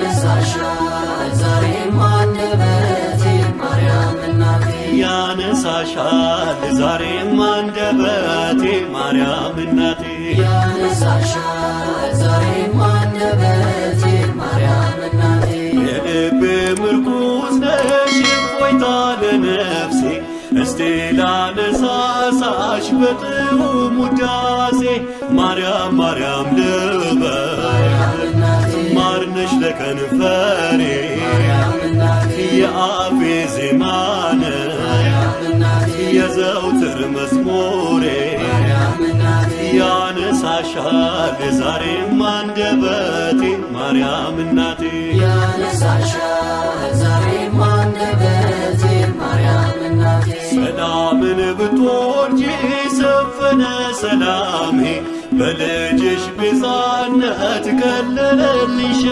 ያነሳሻል ዛሬም አንደበቴ ማርያም እናቴ። ያነሳሻል ዛሬም አንደበቴ ማርያም እናቴ። ያነሳሻል ዛሬም አንደበቴ ማርያም እናቴ። የልቤ ምርኩዝ ነሽ፣ እፎይታ ለነፍሴ፣ እስቲ ላነሳሳሽ በጥዑም ውዳሴ። ማርያም ማርያም ልበል፣ ማርያም እናቴ፣ ማርነሽ ለከንፈሬ፣ ማርያም እናቴ፣ የአፌ ዜማ ነሽ፣ ማርያም እናቴ፣ የዘውትር መዝሙሬ። ማርያም እናቴ። ያነሳሻል ዛሬም አንደበቴ ማርያም እናቴ። ያነሳሻል ዛሬም አንደበቴ ማርያም እናቴ። ሰላምን ብትወልጂ ሰፈነ ሰላሜ፣ በልጅሽ ቤዛነት ቀለለልሽ።